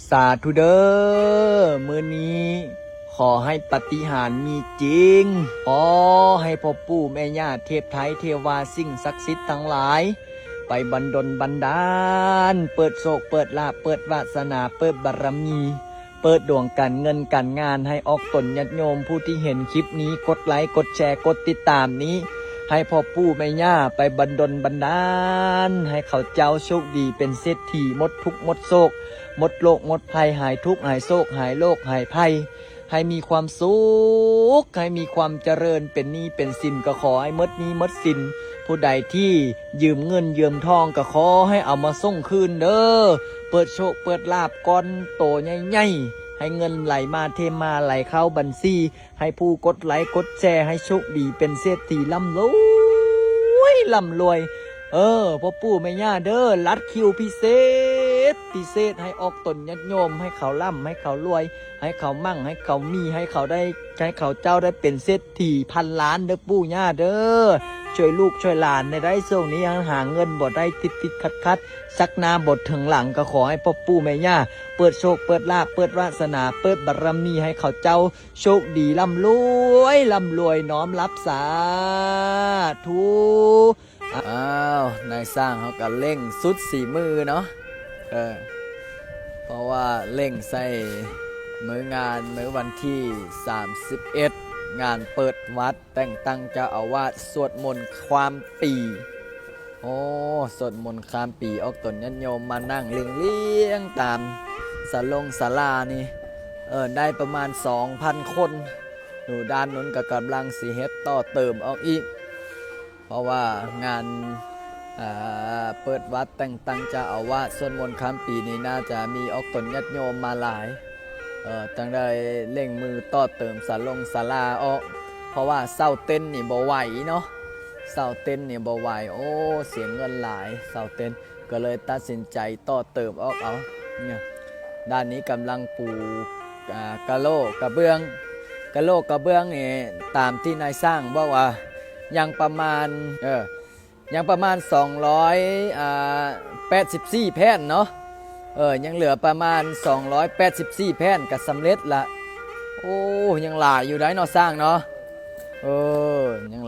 ສາທຸເດີ ມື້ນີ້ຂໍໃຫ້ປາຕິຫານມີຈິງ. ຂໍໃຫ້ພໍ່ປູ່ແມ່ຍ່າເທບໄທເທວາ ສິ່ງສັກສິດທັງຫຼາຍ ໄປບັນດົນບັນດານ ເປີດໂຊກເປີດລາບ ເປີດວາສະໜາ ເປີດບາລະມີ ເປີດດວງການເງິນການງານ ໃຫ້ອອກຕົນຍາດໂຍມຜູ້ທີ່ເຫັນຄລິບນີ້ ກົດໄລ ກົດແຊ ກົດຕິດຕາມນີ້ ໃຫ້ພໍ່ປູ່ແມ່ຍ່າໄປບັນດົນບັນດານ ໃຫ້ເຂົາເຈົ້າໂຊກດີເປັນເສດຖີ ໝົດທຸກໝົດໂສກ ໝົດໂລກໝົດໄພ ຫາຍທຸກຫາຍໂສກ ຫາຍໂລກຫາຍໄພ ໃຫ້ມີຄວາມສຸກ ໃຫ້ມີຄວາມຈະເລີນ ເປັນໜີ້ເປັນສິນກໍຂໍໃຫ້ໝົດໜີ້ໝົດສິນ ຜູ້ໃດທີ່ຢືມເງິນຢືມທອງກໍຂໍໃຫ້ເອົາມາສົ່ງຄືນເດີ ເປີດໂຊກເປີດລາບກ້ອນໂຕໃຫຍ່ໆ ໃຫ້ເງິນໄຫຼມາເທມາ ໄຫຼເຂົ້າບັນຊີ ໃຫ້ຜູ້ກົດໄລກົດແຊ ໃຫ້ໂຊກດີເປັນເສດຖີ ລ່ຳລວຍ ລ່ຳລວຍ ເອີ ພໍ່ປູ່ແມ່ຍ່າເດີ ລັດຄິວພິເສດ ພິເສດ ໃຫ້ອອກຕົນຍາດໂຍມ ໃຫ້ເຂົາລ່ຳ ໃຫ້ເຂົາລວຍ ໃຫ້ເຂົາໝັ່ງ ໃຫ້ເຂົາມີ ໃຫ້ເຂົາໄດ້ ໃຫ້ເຂົາເຈົ້າໄດ້ເປັນເສດຖີພັນລ້ານເດີ ປູ່ຍ່າເດີ ຊ່ວຍລູກຊ່ວຍຫຼານແດ່ໄດ໋ ຊ່ວງນີ້ຍັງຫາເງິນບໍ່ໄດ້ ຕິດໆຂັດໆ ຊັກໜ້າບໍ່ເຖິງຫຼັງ ກໍຂໍໃຫ້ພໍ່ປູ່ແມ່ຍ່າເປີດໂຊກເປີດລາບ ເປີດວາສະໜາ ເປີດບາລະມີ ໃຫ້ເຂົາເຈົ້າໂຊກດີ ລ່ຳລວຍ ລ່ຳລວຍ ນ້ອມຮັບ ສາທຸ. ອ້າວ ນາຍຊ່າງເຮົາກໍເລັ່ງສຸດສີມືເນາະ ເອີ ເພາະວ່າເລັ່ງໃສ່ມື້ງານ ມື້ວັນທີສາມສິບເອັດ ງານເປີດວັດ ແຕ່ງຕັ້ງເຈົ້າອາວາດ ສວດມົນຂ້າມປີ ໂອ້ ສວດມົນຂ້າມປີ ອອກຕົນຍາດໂຍມມານັ່ງລຽງໆຕາມສາລົງສາລານີ້ ເອີ ໄດ້ປະມານສອງພັນຄົນ ຢູ່ດ້ານນັ້ນກໍກຳລັງຊິເຮັດຕໍ່ເຕີມອອກອີກ ເພາະວ່າງານ ເອີ ເປີດວັດແຕ່ງຕັ້ງເຈົ້າອາວາດ ສວດມົນຂ້າມປີນີ້ ໜ້າຈະມີອອກຕົນຍາດໂຍມມາຫຼາຍ ເອີ ຈັ່ງໄດ້ເລັ່ງມືຕໍ່ເຕີມສາລົງສາລາອອກ ເພາະວ່າເຊົ່າເຕັນນີ້ບໍ່ໄຫວເນາະ ເຊົ່າເຕັນນີ້ບໍ່ໄຫວ ໂອ້ ເສຍເງິນຫຼາຍ ເຊົ່າເຕັນ ກໍເລີຍຕັດສິນໃຈຕໍ່ເຕີມອອກເອົາ ດ້ານນີ້ກຳລັງປູ ອາ ກະໂຫຼກະເບື້ອງ ກະໂຫຼກະເບື້ອງນີ້ ຕາມທີ່ນາຍຊ່າງບອກວ່າ ຍັງປະມານ ເອີ ຍັງປະມານສອງຮ້ອຍ ອາ ແປດສິບສີ່ແຜ່ນເນາະ ເອີ ຍັງເຫຼືອປະມານສອງຮ້ອຍແປດສິບສີ່ແຜ່ນກໍສຳເລັດລະ ໂອ້ ຍັງຫຼາຍຢູ່ໄດ໋ເນາະ ຊ່າງເນາະ ເອີ ຍັງຫຼາຍ